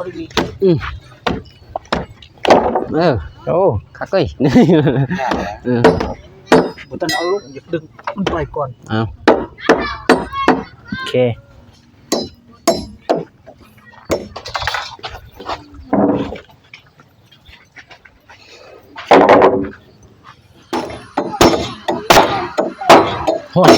ອືມ ເອີ ໂອ້ ຄັກເອີຍ ເອີ ບໍ່ທັນເອົາລົງ ຢາກດຶງມັນໄປກ່ອນ ເອົາ ໂອເຄ. ໂອ້ຍ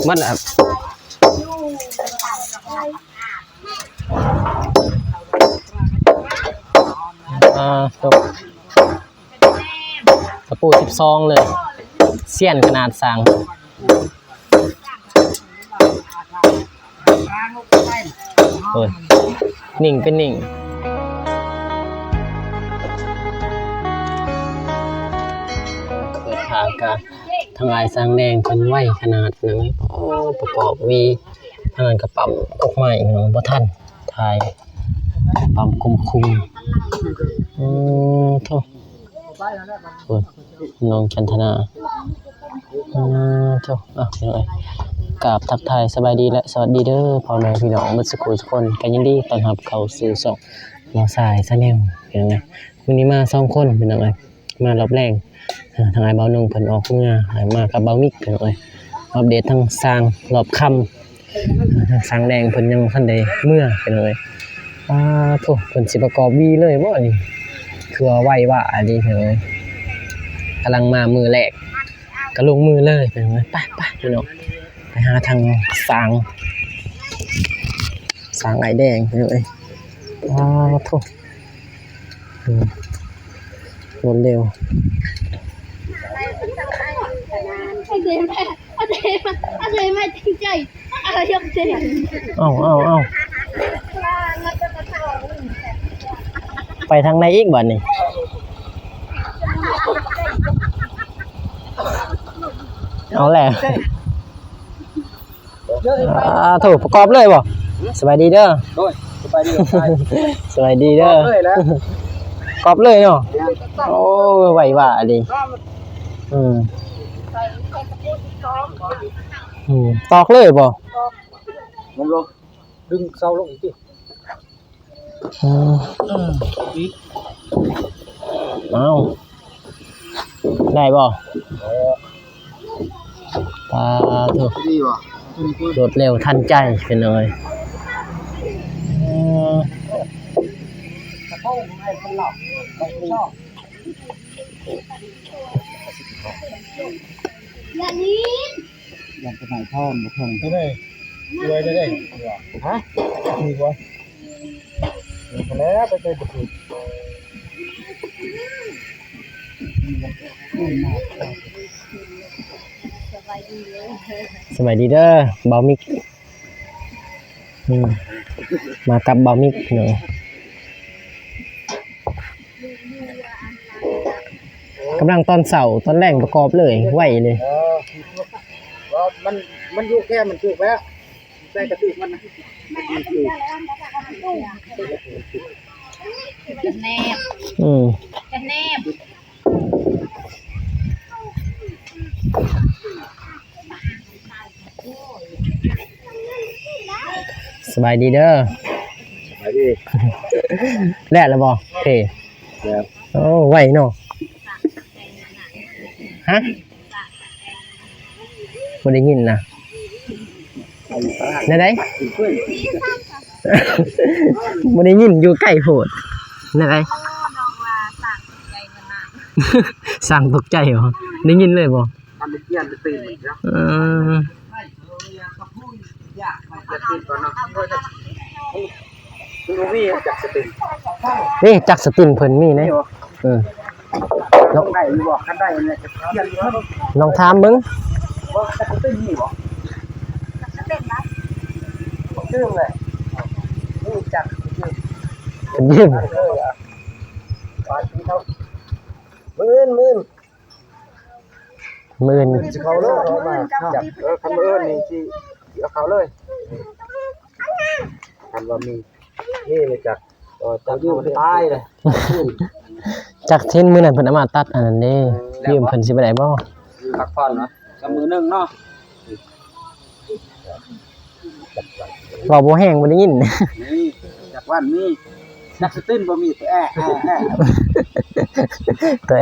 ມັນ ອ່າ ຕົກ ຕະປູສິບສອງເລີຍ ສ່ຽນຂະໜາດຊ່າງ. ໂອ້ຍ ນິ່ງເປັນນິ່ງ ເປີດຜ້າກະ ທາງອ້າຍຊ່າງແດງເພິ່ນໄວຂະໜາດນັ້ນ ໂອ້ ປະກອບຫວີ ທາງນັ້ນກະປ້ຳກົກໄມ້ ບໍ່ທັນຖ່າຍ ປ້ຳຄຸມຄຸມ ອືມ ໂທ້. ໂອ້ຍ ນ້ອງຈັນທະນາ ເອີ ໂທ້ ອ່ະ ພີ່ນ້ອງເອີຍ ກາບທັກທາຍສະບາຍດີ ແລະ ສະຫວັດດີເດີ ພໍ່ແມ່ພີ່ນ້ອງເບິດສຸຂູສຸຄົນ ກະຍິນດີຕ້ອນຮັບເຂົ້າສູ່ຊ່ອງ ບ່າວຊາຍ Channel ພີ່ນ້ອງເອີຍ. ມື້ນີ້ມາສອງຄົນ ພີ່ນ້ອງເອີຍ ມາລອບແລງ ເອີ ທາງອ້າຍບ່າວໜຸ່ງເພິ່ນອອກເມືອ ມາກັບບ່າວມິກ ພີ່ນ້ອງເອີຍ ອັບເດດທາງຊ່າງລອບຄ່ຳ. ຊ່າງແດງເພິ່ນຍັງບໍ່ທັນໄດ້ເມືອ ພີ່ນ້ອງເອີຍ ປາໂທ້ ເພິ່ນຊິປະກອບຫວີເລີຍບໍ່ນີ້ ຄືວ່າໄວວາອີ່ຫຼີ ພີ່ນ້ອງເອີຍ ກຳລັງມາມື້ແລກ ກະລົງມືເລີຍ ພີ່ນ້ອງເອີຍ ໄປໆ ພີ່ນ້ອງ ໄປຫາທາງຊ່າງ ຊ່າງອ້າຍແດງ ພີ່ນ້ອງເອີຍ ປາໂທ້. ອືມ ລວດເລັວ ເອົາ ເອົາ ເອົາ ໄປທາງໃດອີກບາດນີ້ ເອົາແຫຼະ. ອ່າ ໂທ້ ປະກອບເລີຍບໍ່? ສະບາຍດີເດີ. ໂດຍ ສະບາຍດີ ສະບາຍດີເດີ. ປະກອບເລີຍແຫຼະ ປະກອບເລີຍເນາະ. ແມ່ນ ໂອ້ ໄວວາອີ່ຫຼີ. ອືມ ອືມ ຕອກເລີຍບໍ່? ລົງ ລົງ ດຶງເສົາລົງອີກຕິ. ອືມ ເອົາ ໄດ້ບໍ່? ເອີ ປາໂທ້ ດີບໍ່? ລວດເລັວທັນໃຈ ເປັນເລີຍ. ເອີ ຢ້ານໄປໄໝ້ທ້ອງບໍ່ເຖິງ ໄດ້ ໄດ້ ຮະ ຖືກບໍ່? ແລ້ວໄປໃສ່ບໍ່ຖືກ. ສະບາຍດີເດີ ບ່າວມິກ. ອືມ ມາກັບບ່າວມິກເນາະ. ກຳລັງຕອນເຊົ້າ ຕອນແລງປະກອບເລີຍ ໄວເລີຍ. ເອີ ວ່າມັນ ມັນຢູ່ແຄມມັນຖືກແລ້ວ ໃສ່ກະຖືກມັນນະ ແນບ ອືມ ແນບ. ສະບາຍດີເດີ. ສະບາຍດີ. ແລ້ວລະບໍ່? ເພ ແລ້ວ. ໂອ້ ໄວເນາະ. ຮະ? ບໍ່ໄດ້ຍິນນະ. ແນວໃດ? ບໍ່ໄດ້ຍິນ ຢູ່ໃກ້ໂພດ. ແນວໃດ? ຊ່າງຕົກໃຈບໍ່? ໄດ້ຍິນເລີຍບໍ່? ເອີ ນີ້ຈັກສະຕິງເພິ່ນມີເດ້. ເອີ ລອງ ລອງຖາມເບິ່ງ. ເພິ່ນຢືມ. ມື້ອື່ນ ມື້ອື່ນ ມື້ອື່ນຊິເຂົ້າເລີຍ ເອີ ຄັນມື້ອື່ນນີ້ຊິ ຊິເອົາເຂົ້າເລີຍ ຄັນວ່າມີ ນີ້ມາຈາກ ເອີ ຈັກຢູ່ຕາຍເລີຍ ຈັກເຫັນມື້ນັ້ນເພິ່ນເອົາມາຕັດອັນນັ້ນເດ້ ເອີ ຢືມເພິ່ນຊິໄປໄດ້ບໍ່? ພັກຜ່ອນເນາະ ກັບມື້ໜຶ່ງເນາະ ເວົ້າບໍ່ແຮງ ບໍ່ໄດ້ຍິນ ນີ້ ຈັກວັນມີ ຈັກສະຕິນບໍ່ມີ ແອະ ແອະ ແອະ ແຕະ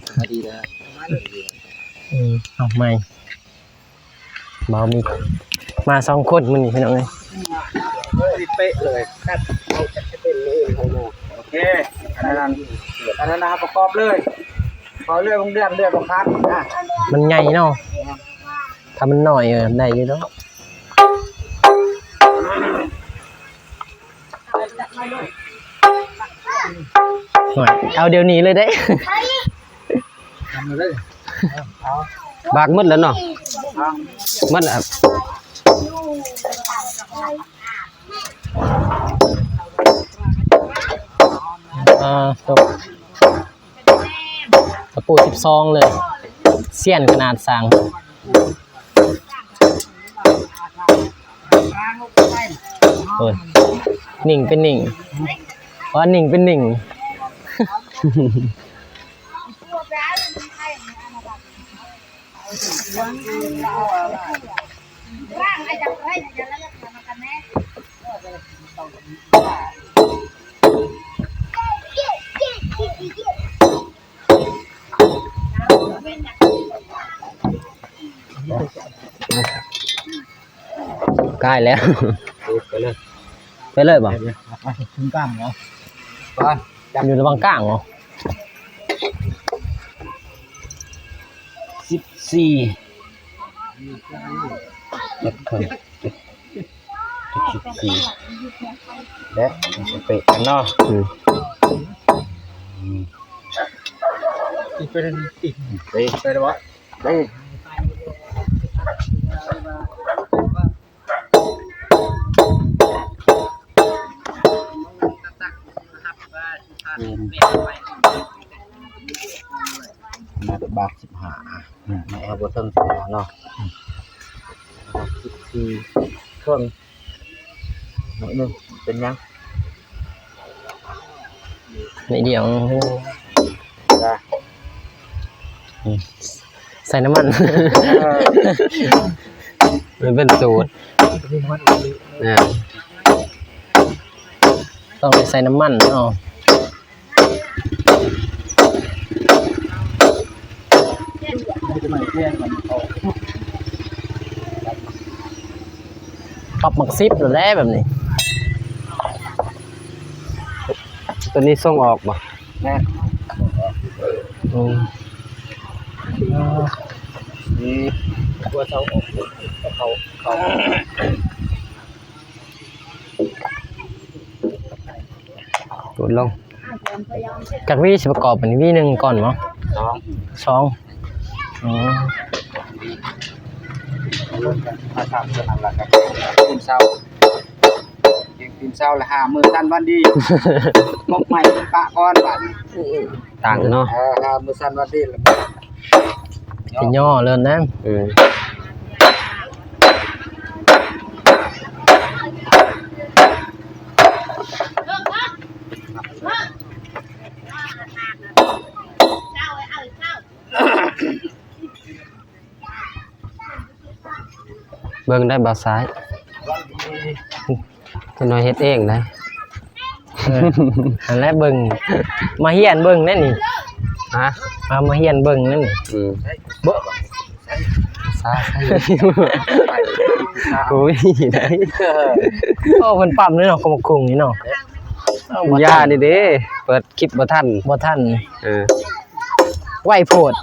ສະບາຍດີເດີ ອືມ ເອົາໃໝ່ ເບົາມີ ມາສອງຄົນມື້ນີ້ພີ່ນ້ອງເອີຍ ເຮີ້ຍ ເປະເລີຍ ຕັດເອົາຈັກສະຕິນມື້ອື່ນເຮົາມາ ໂອເຄ ອັນນັ້ນ ອັນນັ້ນນະ ປະກອບເລີຍ ເອົາເລື່ອຍຂອງເດືອນ ເດືອນຂອງຄັນ ອ່ະ ມັນໃຫຍ່ເນາະ ຖ້າມັນນ້ອຍ ເອີ ໄດ້ຢູ່ດອກ ໂອ້ຍ ເອົາດຽວນີ້ເລີຍເດ້ ບາກໝົດແລ້ວເນາະ ໝົດແລ້ວ ອ່າ ຕົກ ຕະປູສິບສອງເລີຍ ຊຽນຂະໜາດຊ່າງ ໂອ້ຍ ໜິ່ງເປັນໜິ່ງ ວ່າໜິ່ງເປັນໜິ່ງ ກາຍແລ້ວ ໄປເລີຍ ໄປເລີຍບໍ່? ເປັນກາງເນາະ ຢູ່ລະຫວ່າງກາງເນາະ ສິບສີ່ ເຈັດເຄິ່ງ ສິບສີ່ ແລະ ເປະເນາະ ອືມ ອືມ ໄປ ໄປແລ້ວບໍ່? ໄປ ໜ້າຈະບາກສິບຫ້າ ອືມ ແມ່ນບໍ່ເຖິງສິບຫ້າເນາະ ອືມ ສິບສີ່ເຄິ່ງ ໜ້ອຍໜຶ່ງ ເປັນຫຍັງ? ໜ້ອຍດຽວ ຈ້າ ອືມ ໃສ່ນ້ຳມັນ ເອີ ມັນເປັນສູດ ອ່າ ຕ້ອງໄດ້ໃສ່ນ້ຳມັນເນາະ. ປັບໝາກສິບໂລດແຫຼະແບບນີ້ ໂຕນີ້ສົ່ງອອກບໍ່? ແມ່ນ ອືມ ນີ້ ຕົວເຊົາອອກ ເຂົາ ເຂົາ ກົດລົງ ຈັກຫວີຊິປະກອບອັນນີ້ ຫວີໜຶ່ງກ່ອນບໍ່? ສອງ ສອງ ອືມ ມາສາມເທື່ອນັ້ນລະ ກໍຕື່ນເຊົ້າ ຕື່ນເຊົ້າລະ ຫ້າມື້ສັນວັນດີ ໝົກໃໝ່ປະກ່ອນບາດນີ້ ຕ່າງເນາະ ເອີ ຫ້າມື້ສັນວັນດີລະ ຊິຍໍເລີຍນະ ເອີ. ເບິ່ງໄດ້ບໍ່ຊາຍ ເພິ່ນວ່າເຮັດເອງໄດ໋ ເອີ ຫັ້ນແຫຼະເບິ່ງ ມາຮຽນເບິ່ງແດ່ນີ້ ຮະ ເອົາມາຮຽນເບິ່ງແດ່ນີ້ ອືມ ບໍ່ ຊາຍ ໂອ້ຍ ໄດ້ ໂອ້ ເພິ່ນປ້ຳເລີຍເນາະ ໝາກຫຸ່ງນີ້ເນາະ ຢ່ານີ້ເດ້ ເປີດຄລິບບໍ່ທັນ ບໍ່ທັນ ເອີ. ໄວໂພດ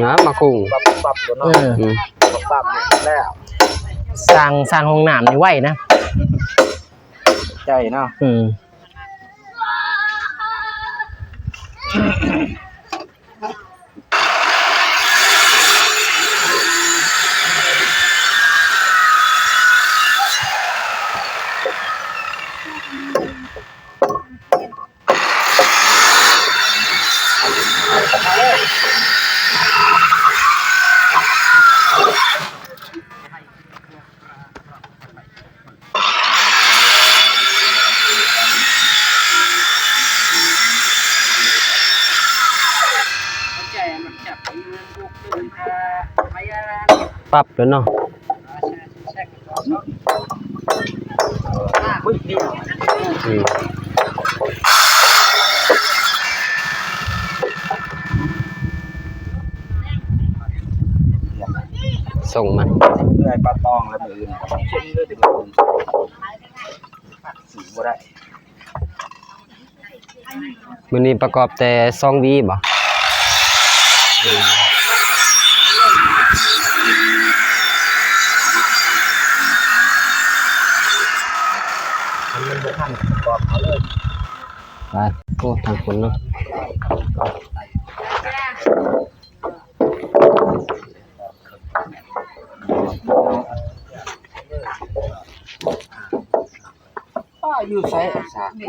ນະ ໝາກຫຸ່ງ ປັບໆໂລດເນາະ ເອີ ອືມ ປັບໆແລ້ວ ສ້າງ ສ້າງຫ້ອງນ້ຳນີ້ໄວນະ ໃຈເນາະ ອືມ. ປັບແລ້ວເນາະ. ອືມ ສົ່ງມັນ ເພື່ອໃຫ້ປາຕອງ ແລ້ວມື້ອື່ນເອົາເຊັນເດີ ຊື້ບໍ່ໄດ້. ມື້ນີ້ປະກອບແຕ່ສອງຫວີບໍ? ມັນບໍ່ທັນປະກອບເອົາເລີຍ. ໄປ ໂອ້ ທາງພຸ້ນເນາະ. ປ້າຢູ່ໃສ ສາ ເອີ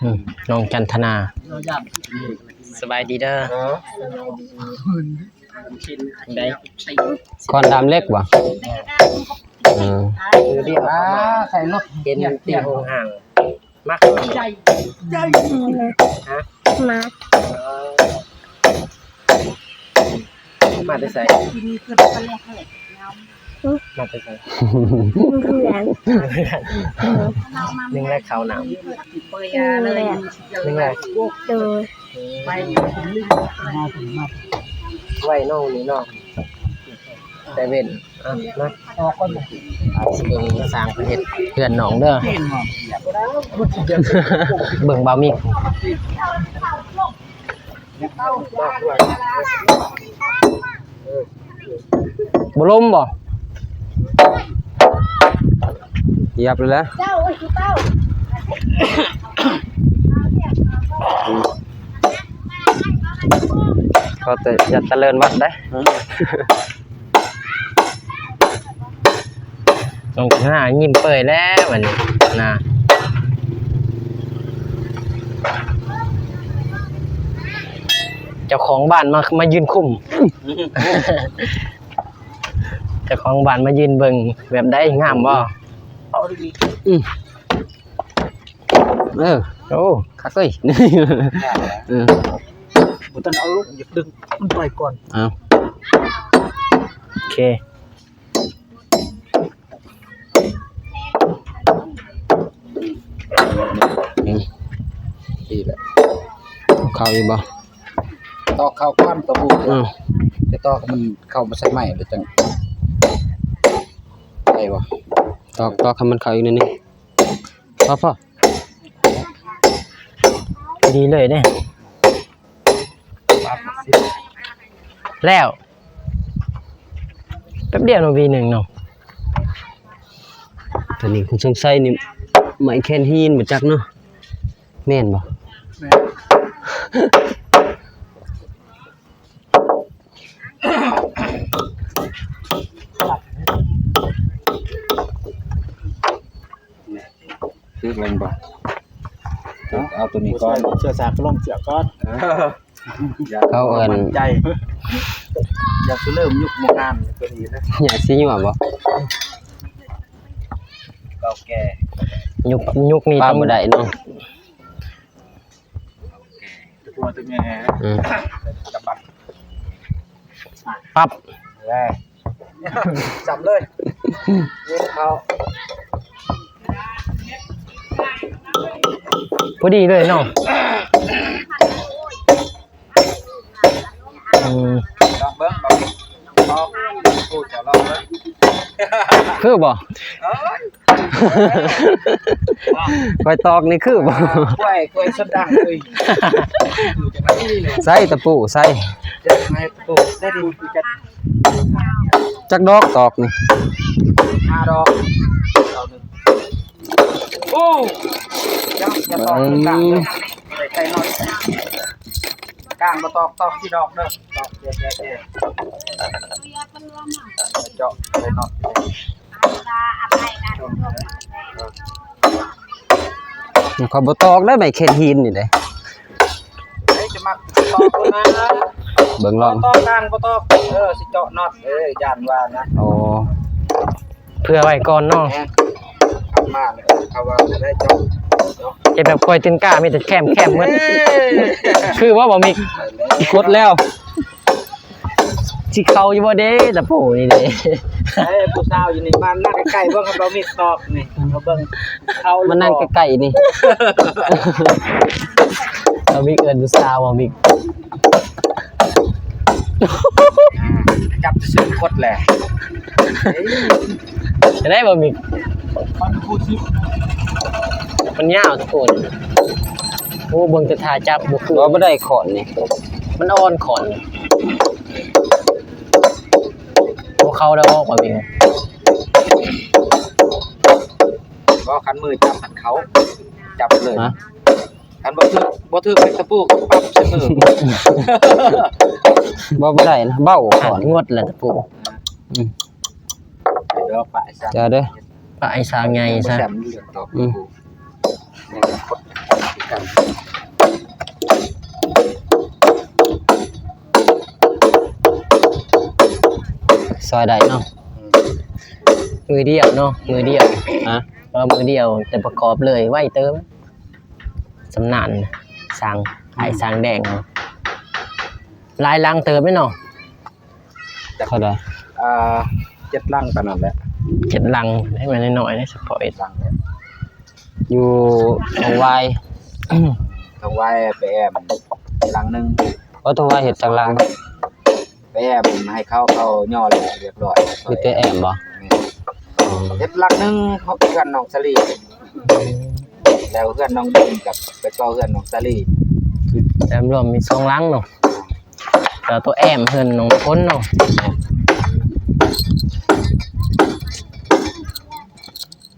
ອືມ ນ້ອງຈັນທະນາ ສະບາຍດີເດີ. ເອີ ໄດ້ ຄອນດຳເລັກບໍ່? ເອີ ອ່າ ໃສ່ລົດເຫັນທີ່ໂຮງຫາງ ມັກ ໃຫຍ່ ໃຫຍ່ ຮະ ມັກ ເອີ ມາແຕ່ໃສ? ມາແຕ່ໃສ? ເພື່ອນ ໜຶ່ງແລະເຂົ້າໜາວ ໜຶ່ງແລະ ໂດຍ ໄວນ້ອງນີ້ນ້ອງ ແຕ່ເວັ້ນ ເອົາ ມາ ອອກກ່ອນ ເບິ່ງສ້າງເພິ່ນເຮັດເຮືອນນ້ອງເດີ ເບິ່ງບ່າວມິກ ບໍ່ລົມບໍ່? ຢຽບແລ້ວ ຂໍແຕ່ຢ່າຕະເລີນວັດໄດ໋. ນ້ອງໜ້າຍິ້ມເປີຍແລ້ວບັດນີ້ນະ ເຈົ້າຂອງບ້ານມາ ມາຢືນຄຸມ ເຈົ້າຂອງບ້ານມາຢືນເບິ່ງ ແບບໃດ ງາມບໍ່? ອືມ ເອີ ໂອ້ ຄັກເອີຍ ເອີ ບໍ່ທັນເອົາລົງ ຢາກດຶງມັນໄປກ່ອນ ເອົາ ໂອເຄ ອືມ ດີແລ້ວ ເຂົ້າອີກບໍ່? ຕອກເຂົ້າກ່ອນ ຕະປູ ອືມ ຈະຕອກໃຫ້ມັນເຂົ້າມາໃສ່ໃໝ່ ແລ້ວຈັ່ງ ໄດ້ບໍ່? ຕອກ ຕອກໃຫ້ມັນເຂົ້າອີກໜ້ອຍໜຶ່ງ ພໍ ພໍ ພໍດີເລີຍເດ້ ແລ້ວ ແປັບດຽວເນາະ ຫວີໜຶ່ງເນາະ ໂຕນີ້ຄົນສົງໄສນີ້ ໄມ້ແຄນຫີນບໍ່ຈັກເນາະ ແມ່ນບໍ່? ແມ່ນ. ຖືກແລ້ວບໍ່? ເອົາໂຕນີ້ກ່ອນ ເສື້ອສາກ ລອງເສື້ອກ່ອນ ເອີ ຢ່າ ເຂົາເອີ້ນ ໝັ້ນໃຈ ຢ່າຊິເລີ່ມຍຸກໂຮງງານໂຕນີ້ນະ ຢ່າຊິຍົວບໍ່? ເກົ່າແກ່ ຍຸກ ຍຸກນີ້ຕ້ອງ ປ້າບໍ່ໄດ້ເນາະ. ຕົວຕົວແມ່ ອືມ ຈັບປັບ ປັບ ແລ້ວ ຈັບເລີຍ ຍິງເຂົ້າ ພໍດີເລີຍເນາະ ອືມ ລອງເບິ່ງ ລອງ ລອງ ຜູ້ຈະລອງເບິ່ງ ຄືບໍ່? ເອີຍ ຂ້ອຍຕອກນີ້ຄືບໍ່? ກ້ວຍ ກ້ວຍຊົນດັງເອີຍ ໃສ່ຕະປູໃສ່ ຈັກດອກຕອກນີ້? ຫ້າດອກ ໂອ້ ຢ່າ ຢ່າຕອກ ອືມ ກາງເດີ ໃສ່ໜ້ອຍ ກາງບໍ່ຕອກ ຕອກທີ່ດອກເດີ ຕອກແຈະ ແຈະ ແຈະ ເຈາະໃສ່ໜ້ອຍ. ຂ້ອຍບໍ່ຕອກໄດ້ໃບແຄນຫີນນີ້ເດ້ ເອີຍ ຈະມັກຕອກຄົນນັ້ນນະ ເບິ່ງລອງ ຕອກກາງບໍ່ຕອກ ເອີ ຊິເຈາະນັອດ ເອີ ຢ້ານວ່ານະ ໂອ້ ເພື່ອໄວ້ກ່ອນເນາະ ແມ່ນ ມາເນາະ ເຂົາວ່າໄດ້ເຈົ້າເນາະ ເຮັດແບບຂ້ອຍຕີນກາມີແຕ່ແຄມໆໝົດ ຄືວ່າບໍ່ມີ ກົດແລ້ວ ຊິເຂົ້າຢູ່ບໍ່ເດ້ ຕະປູນີ້ເດ້ ເອີ ຜູ້ສາວຢູ່ນີ້ມານັ່ງໃກ້ໆເບິ່ງ ເຮົາມີຕອກນີ້ ເຮົາເບິ່ງເຂົ້າ ມານັ່ງໃກ້ໆນີ້ ເຮົາມີເອີ້ນຜູ້ສາວ ເຮົາມີ ອ່າ ຈັບຊື່ກົດແຫຼະ ເອີ ຈັ່ງໃດບໍ່ມີ ມັນຍາວທຸກຄົນ ໂອ້ ເບິ່ງແຕ່ທ່າຈັບບໍ່ຄື ບໍ່ ບໍ່ໄດ້ຂອນນີ້ ມັນອ່ອນຂອນ ບໍ່ເຂົ້າແລ້ວອອກບໍ່ມີ ບໍ່ ຄັນມືຈັບຫັ້ນເຂົ້າ ຈັບເລີຍ ຮະ? ຄັນບໍ່ຖືກ ບໍ່ຖືກເປັນຕະປູກໍປັບໃສ່ມື ບໍ່ ບໍ່ໄດ້ນະ ເບົາກ່ອນ ງົດແຫຼະຕະປູ ອືມ ດອກປະໄອ້ສາງ ຢ່າເດີ ປະໄອ້ສາງໃຫຍ່ຊະ ອືມ ຊ່ອຍໄດ້ເນາະ ອືມ ມືດຽວເນາະ ມືດຽວ ຮະ? ເອີ ມືດຽວ ແຕ່ປະກອບເລີຍ ໄວເຕີບ ຊຳນານ ສາງ ອ້າຍສາງແດງ ຫຼາຍຫຼັງເຕີບເດ້ເນາະ ເທົ່າໃດ? ອ່າ ເຈັດຫຼັງປານນັ້ນແຫຼະ ເຈັດຫຼັງ ໃຫ້ມັນນ້ອຍໆ ສະເພາະເຮັດຫຼັງ ຢູ່ທົ່ງວາຍ ທົ່ງວາຍໄປແອ້ມຫຼັງໜຶ່ງ ໂອ້ ທົ່ງວາຍເຮັດຈັກຫຼັງ? ໄປແອ້ມໃຫ້ເຂົາ ເຂົາຍໍແລ້ວຮຽບຮ້ອຍ ມີແຕ່ແອ້ມບໍ່? ແມ່ນ ອໍ ເຮັດຫຼັງໜຶ່ງເຮືອນນ້ອງສາລີ ແລ້ວເຮືອນນ້ອງບຸນກັບໄປຕໍ່ເຮືອນນ້ອງສາລີ ແອ້ມລວມມີສອງຫຼັງເນາະ ແລ້ວໂຕແອ້ມເຮືອນນ້ອງຄົນເນາະ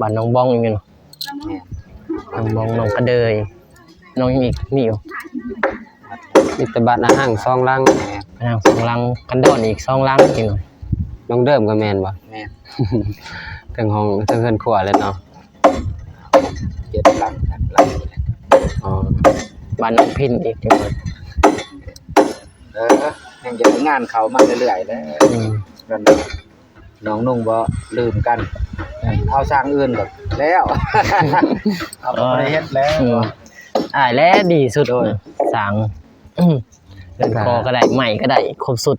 ບ້ານນ້ອງບອງອີກແມ່ນບໍ່? ແມ່ນ ນ້ອງບອງ ນ້ອງກະເດີຍ ນ້ອງຫຍັງອີກ ມີຢູ່ ມີແຕ່ບ້ານອາຫັງສອງຫຼັງ ອາຫັງສອງຫຼັງ ກັນດອນອີກສອງຫຼັງອີກ ນ້ອງເດີມກໍແມ່ນບໍ່? ແມ່ນ ເທິງຫ້ອງ ເທິງເຮືອນຄົວແຫຼະເນາະ ເຈັດຫຼັງ ແປດຫຼັງ ອໍ ບ້ານນ້ອງພິນອີກ ເອີ ຍັງຈະມີງານເຂົ້າມາເລື້ອຍໆແຫຼະ ອືມ ນັ້ນ ນ້ອງນຸ່ງບໍ່ລືມກັນ ເອົາຊ່າງອື່ນກໍແລ້ວ ເອົາບໍ່ໄດ້ເຮັດແລ້ວ ອືມ ອ້າຍແຫຼະດີສຸດ ໂອ້ຍ ຊ່າງ ເປັນຄໍກໍໄດ້ ໄມ້ກໍໄດ້ ຄົບຊຸດ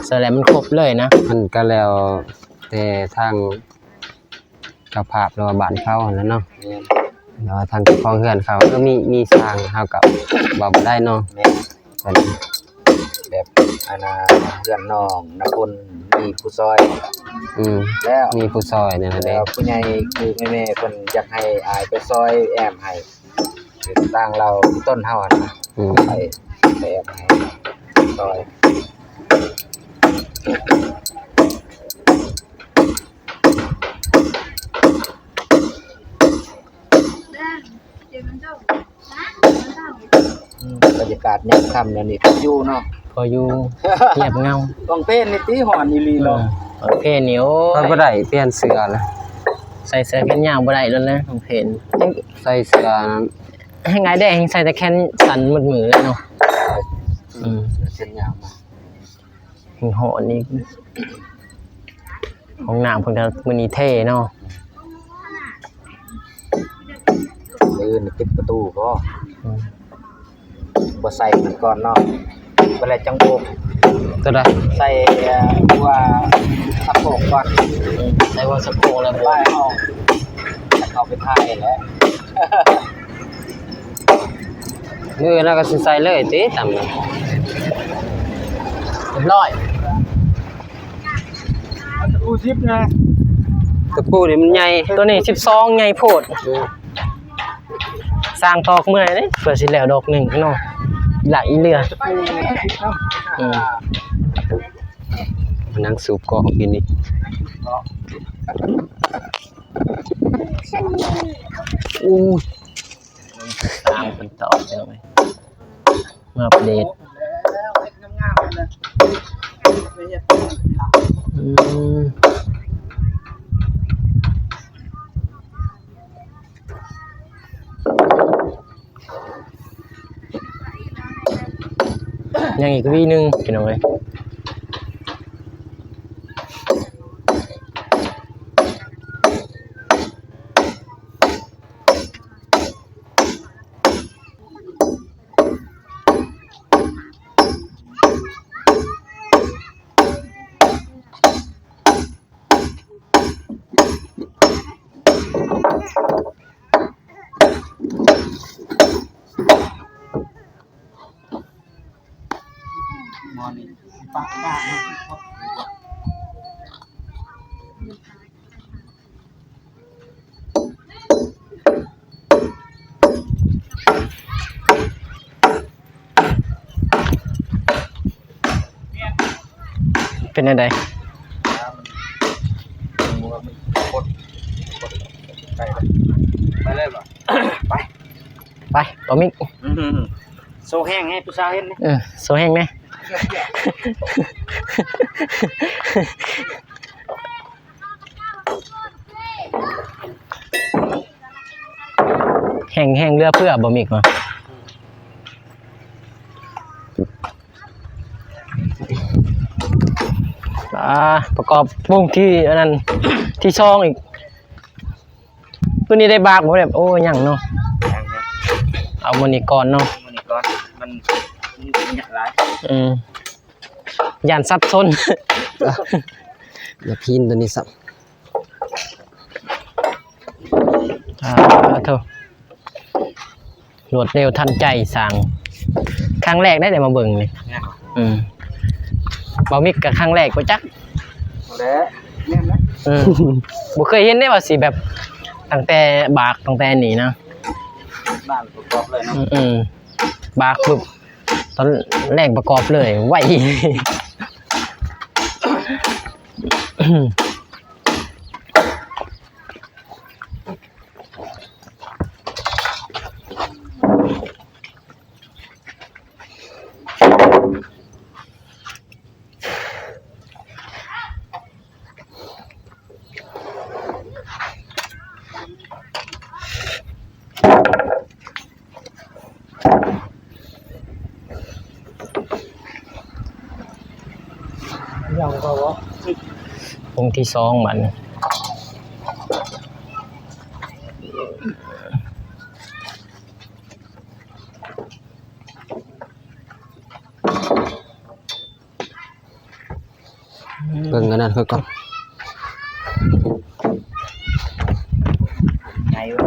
ສ່ວນແຫຼະມັນຄົບເລີຍນະ ມັນກໍແລ້ວແຕ່ທາງເຈົ້າພາບ ຫຼືວ່າບ້ານເຂົາຫັ້ນແຫຼະເນາະ ແມ່ນ ແຕ່ວ່າທາງເຈົ້າຂອງເຮືອນເຂົາ ເອີ ມີ ມີຊ່າງ ເຮົາກໍເວົ້າບໍ່ໄດ້ເນາະ ແມ່ນ ເພິ່ນ ແບບ ອັນນ່າ ເຮືອນນ້ອງນ້ຳອຸ່ນມີຜູ້ຊ່ອຍ ອືມ ແລ້ວ ມີຜູ້ຊ່ອຍນັ້ນແຫຼະເດ້ ແລ້ວຜູ້ໃຫຍ່ຄືແມ່ໆ ເພິ່ນຢາກໃຫ້ອ້າຍໄປຊ່ອຍແອ້ມໃຫ້ ເປັນຕ່າງລາວຕົ້ນເຮົາຫັ້ນນະ ອືມ ໄປ ໄປແອ້ມໃຫ້ຊ່ອຍ ອືມ ບັນຍາກາດຍາມຄ່ຳແນວນີ້ ພໍຢູ່ເນາະ ພໍຢູ່ ງຽບເຫງົາ ກອງເພນນີ້ຕິ ຮ້ອນອີ່ຫຼີເນາະ ເອີ ກອງເພນນີ້ ໂອ້ຍ ຂ້ອຍບໍ່ໄດ້ປ່ຽນເສື້ອລະ ໃສ່ເສື້ອແຂນຍາວບໍ່ໄດ້ແລ້ວນະ ກອງເພນ ໃສ່ເສື້ອ ແຮ່ງອ້າຍແດງ ແຮ່ງໃສ່ແຕ່ແຂນສັ້ນໝົດມື້ເລີຍເນາະ ອືມ ເສື້ອແຂນຍາວມາ ຍັງຮ້ອນອີກ ຫ້ອງນ້ຳເພິ່ນກໍມື້ນີ້ເທເນາະ ມື້ອື່ນປິດປະຕູບໍ່? ອືມ ບໍ່ໃສ່ມັນກ່ອນເນາະ ບໍ່ແລ້ວຈັ່ງໂບກ ຕົວໃດ? ໃສ່ ເອີ ຫົວສະໂພກກ່ອນ ອືມ ໃສ່ຫົວສະໂພກແລ້ວ ປາຍຫ້ອງ ເຂົ້າໄປຖ່າຍແຫຼະ. ມື້ນັ້ນກໍຊິໃສ່ເລີຍຕິ ຕຳ ຮຽບຮ້ອຍ ຕະປູສິບນະ ຕະປູນີ້ມັນໃຫຍ່ ຕົວນີ້ສິບສອງ ໃຫຍ່ໂພດ ເອີ ສ້າງຕອກເມື່ອຍເດ້ ເພື່ອຊິແລ້ວດອກໜຶ່ງເນາະ ຫຼາຍອີເຫຼືອ ອືມ ນັ່ງສູບເກາະກິນນີ້ ໂອ້ຍ. ສ້າງເພິ່ນຕອກ ພີ່ນ້ອງເອີຍ ມາອັບເດດ ອືມ ຍັງອີກຫວີໜຶ່ງ ພີ່ນ້ອງເອີຍ. ເປັນແນວໃດ? ໄປເລີຍບໍ່? ໄປ ໄປ ບໍ່ມີ ໂຊແຮງໃຫ້ຜູ້ສາວເຫັນ ເອີ ໂຊແຮງແດ່. ແຮງ ແຮງເຫຼືອເຟືອບໍ່ມີກວ່າ ອ່າ ປະກອບວົງທີ່ອັນນັ້ນ ທີ່ສອງອີກ. ມື້ນີ້ໄດ້ບາກບໍ່? ແບບ ໂອ້ ຍັງເນາະ ຍັງໆ ເອົາມື້ນີ້ກ່ອນເນາະ ມື້ນີ້ກ່ອນ ມັນ ມັນຫຍັກຫຼາຍ ອືມ ຢ້ານສັບສົນ ຢາກກິນຕົວນີ້ຊ້ຳ ອ່າ ໂທ້ ລວດເລັວທັນໃຈຊ່າງ ຄັ້ງແລກໄດ້ ໄດ້ມາເບິ່ງນີ້ ອືມ ບໍ່ມີກະຄັ້ງແລກບໍ່ຈັກ ແຫຼະ ແມ່ນແຫຼະ ອືມ ບໍ່ເຄີຍເຫັນເດ້ວ່າຊິແບບ ຕັ້ງແຕ່ບາກ ຕັ້ງແຕ່ນີ້ນະ ບາກປະກອບເລີຍເນາະ ອືມ ບາກປຶບ ຕອນແລກປະກອບເລີຍ ໄວ. ຍັງບໍ່ ວົງທີສອງບາດນີ້. ເບິ່ງອັນນັ້ນເຂົາກ່ອນ ໃຫຍ່ຢູ່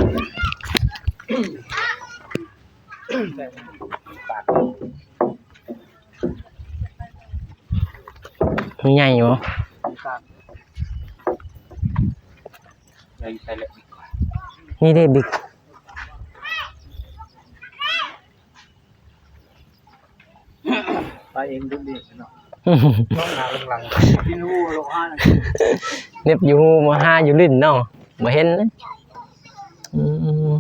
ມີໃຫຍ່ຢູ່ບໍ່? ໃຫຍ່ໃສ່ເລັກ ນີ້ເດ້ບິກ. ໄປເອງດຸນດີເນາະ ນ້ອງໜາຫຼັງໆ ກິນຫູໂລຫະ ເນັບຢູ່ຫູ ມາຫາຢູ່ຫຼິ້ນເນາະ ບໍ່ເຫັນ. ອືມ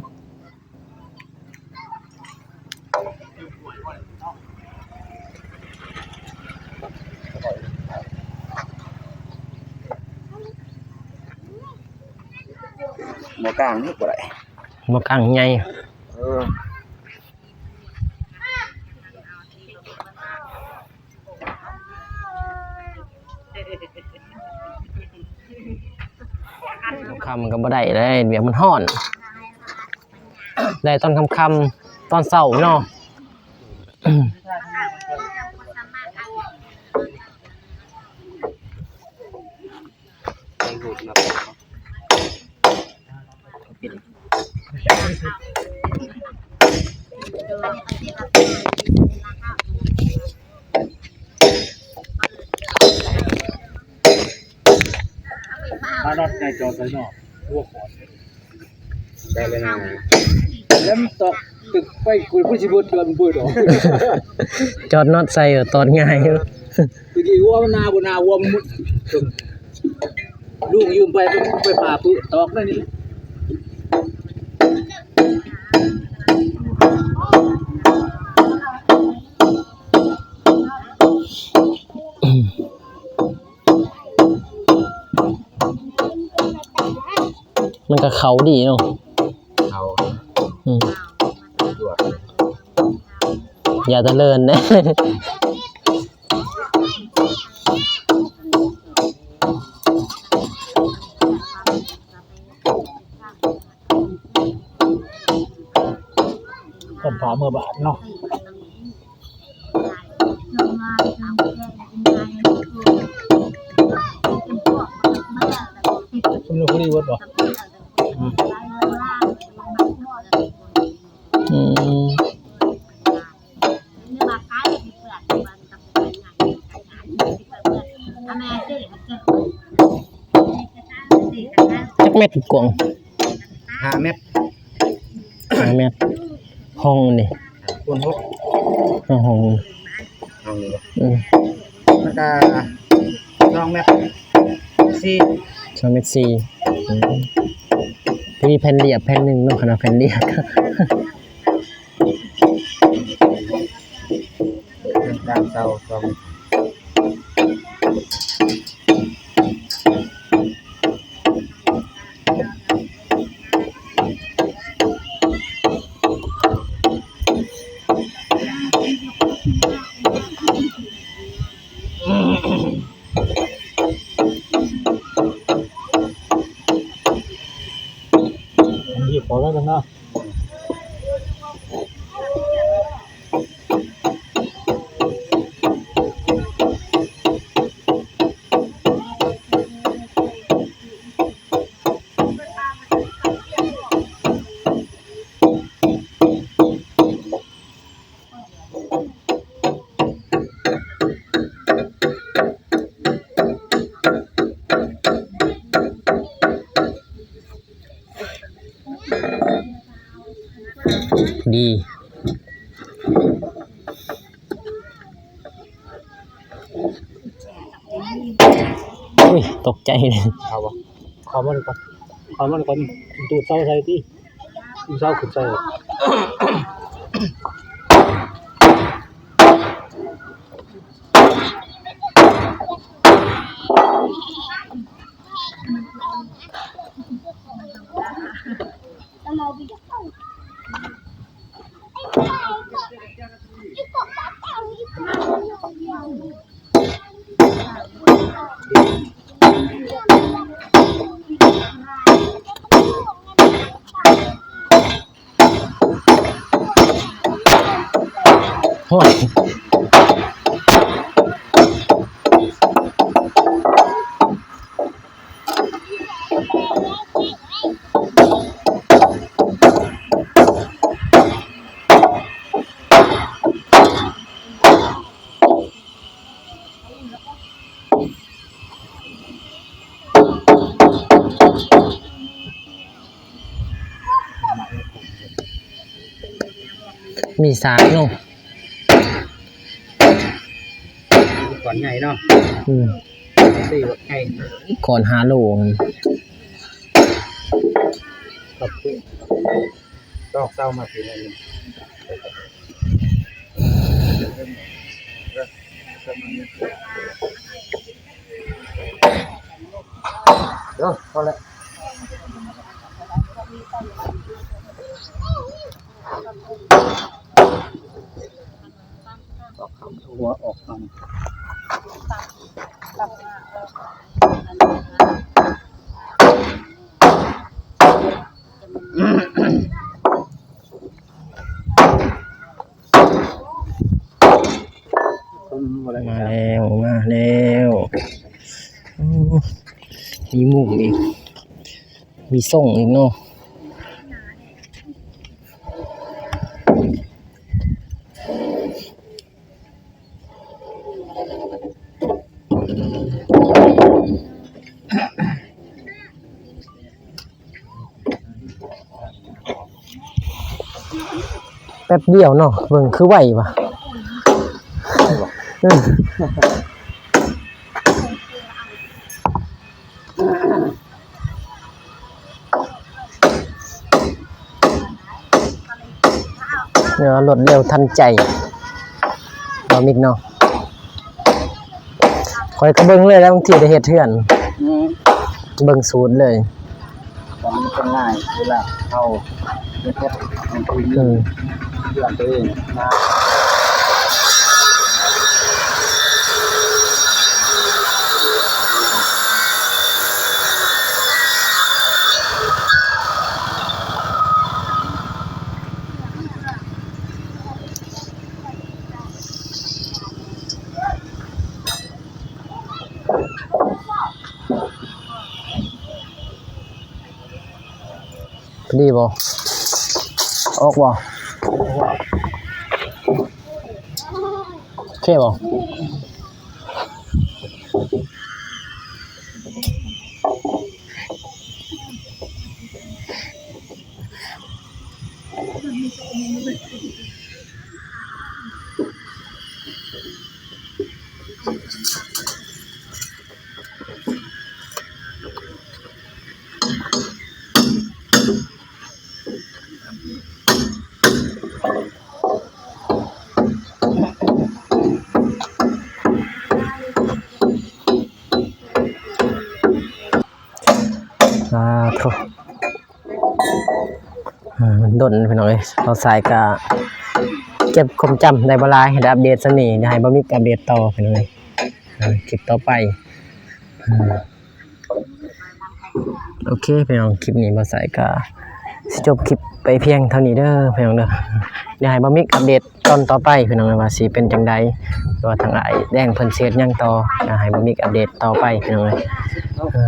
ໝໍ້ກາງນີ້ບໍ່ໄດ້ ໝໍ້ກາງໃຫຍ່ ເອີ. ຄ່ຳກໍບໍ່ໄດ້ເລີຍ ວຽກມັນຮ້ອນ ໄດ້ຕອນຄ່ຳໆ ຕອນເຊົ້າເນາະ. ມານອດໃນຈອດໃສ່ເນາະ ຫົວຂອນ ໄດ້ເລີຍນະ ແລ້ວມັນຕອກຕຶກໄປ ກູບໍ່ຊິເບິດເດືອນເບິດດອກ ຈອດນອດໃສ່ ເອີ ຕອດງ່າຍ. ຕະກີ້ຫົວມັນໜາບໍ່ໜາ ຫົວມັນມຸດ ລຸງຢືມໄປ ໄປຜ່າປຶຕອກໄດ້ນີ້. ມັນກໍເຂົ້າດີເນາະ ເຂົ້າ ອືມ ຢາຕະເລີນເດ້. ຕົ້ນຜ້າເມືອບາດເນາະ ຊຸມນີ້ພໍດີເບິດບໍ່? ອືມ ອືມ. ເນາະ ເນາະ ເນາະ ເນາະ ເນາະ ເນາະ ເນາະ ເນາະ ເນາະ ເນາະ ເນາະ ເນາະ ເນາະ ເນາະ ເນາະ ເນາະ ເນາະ ເນາະ. ຈັກແມັດກວ້າງ? ຫ້າແມັດ. ຫ້າແມັດ. ຫ້ອງນີ້? ຄູນຫົກ. ຫ້ອງ ຫ້ອງນີ້ບໍ່? ອືມ ແລ້ວກະສອງແມັດສີ່. ສອງແມັດສີ່. ອືມ ມີແຜ່ນລຽບແຜ່ນໜຶ່ງເນາະ ຄັນວ່າແຜ່ນລຽບ. ເລື່ອງການເຊົ່າສອງ ດີ. ອຸ້ຍ ຕົກໃຈເລີຍ. ເອົາບໍ່? ເອົາມັນກ່ອນ ເອົາມັນກ່ອນ. ດູດເສົາໃສ່ຕິ ດູດເສົາຂຶ້ນໃສ່. ໂອ້ຍ. ມີສາກເນາະ ຂອນໃຫຍ່ເນາະ. ອືມ ຂອນຫ້າໂລ. ຕອກເສົາມາປີໜຶ່ງ. ເອີ ພໍແລ້ວ. ອອກຂ້າງ ຫົວອອກຂ້າງ. ມາແລ້ວ ມາແລ້ວ. ໂອ້ ມີມຸ້ງອີກ ມີຊ່ອງອີກເນາະ. ແປັບດຽວເນາະ ເບິ່ງຄືໄວວະ. ເອີ ລວດເລັວທັນໃຈ ບໍ່ມິກເນາະ. ຂ້ອຍກໍເບິ່ງເລີຍແຫຼະ ບາງທີໄດ້ເຮັດເຮືອນ ອືມ ເບິ່ງສູດເລີຍ. ມັນກໍງ່າຍ ເວລາເຮົາເຮັດ ເຮັດ ເຮັດ ອືມ ເຮືອນຕົວເອງນະ. ດີບໍ່? ອອກບໍ່? ໂອເຄບໍ່? ສາທຸ ເອີ ມັນດົນພີ່ນ້ອງເອີຍ ເຮົາສາຍກະເກັບຄວາມຈຳໄດ້ບໍ່ຫຼາຍ ໄດ້ອັບເດດສ່ຳນີ້ ດຽວໃຫ້ບ່າວມິກອັບເດດຕໍ່ພີ່ນ້ອງເອີຍ ເອີ ຄລິບຕໍ່ໄປ ເອີ ໂອເຄພີ່ນ້ອງ ຄລິບນີ້ບ່າວສາຍກະຊິຈົບຄລິບໄປພຽງເທົ່ານີ້ເດີພີ່ນ້ອງເດີ ດຽວໃຫ້ບ່າວມິກອັບເດດ ຕອນຕໍ່ໄປພີ່ນ້ອງເອີຍ ວ່າຊິເປັນຈັ່ງໃດ ຫຼືວ່າທາງອ້າຍແດງເພິ່ນຊິເຮັດຫຍັງຕໍ່ ກໍໃຫ້ບ່າວມິກອັບເດດຕໍ່ໄປພີ່ນ້ອງເອີຍ ເອີ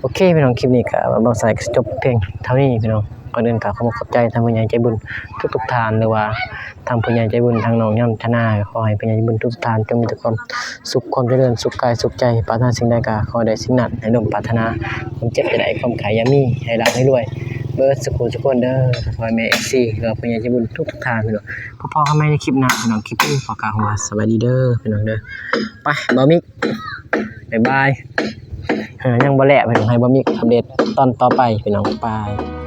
ໂອເຄພີ່ນ້ອງ ຄລິບນີ້ກໍບ່າວສາຍກໍຈົບພຽງເທົ່ານີ້ພີ່ນ້ອງ ກ່ອນອື່ນກໍຂໍຂອບໃຈທາງຜູ້ໃຫຍ່ໃຈບຸນທຸກໆທ່ານ ຫຼືວ່າທາງຜູ້ໃຫຍ່ໃຈບຸນ ທາງນ້ອງຍອນທະນາ ຂໍໃຫ້ຜູ້ໃຫຍ່ໃຈບຸນທຸກໆທ່ານ ຈົ່ງມີແຕ່ຄວາມສຸກ ຄວາມຈະເລີນ ສຸກກາຍສຸກໃຈ ປາດຖະໜາສິ່ງໃດກໍຂໍໄດ້ສິ່ງນັ້ນ ໃຫ້ສົມປາດຖະໜາ ຄວາມເຈັບຈະໄດ້ ຄວາມໄຂ້ຢ່າມີ ໃຫ້ລ່ຳໃຫ້ລວຍ ເບິດສູ່ຜູ້ສູ່ຄົນເດີ ພໍ່ແມ່ເອັຟຊີ ຫຼືວ່າຜູ້ໃຫຍ່ໃຈບຸນທຸກໆທ່ານພີ່ນ້ອງ ພໍ້ກັນໃໝ່ໃນຄລິບໜ້າພີ່ນ້ອງ ຄລິບນີ້ຂໍກ່າວຄຳວ່າສະບາຍດີເດີພີ່ນ້ອງເດີ ໄປ ບ່າວມິກ ບາຍບາຍ ເອີ ຍັງບໍ່ແລ້ວພີ່ນ້ອງ ໃຫ້ບ່າວມິກອັບເດດຕອນຕໍ່ໄປພີ່ນ້ອງ ບາຍ.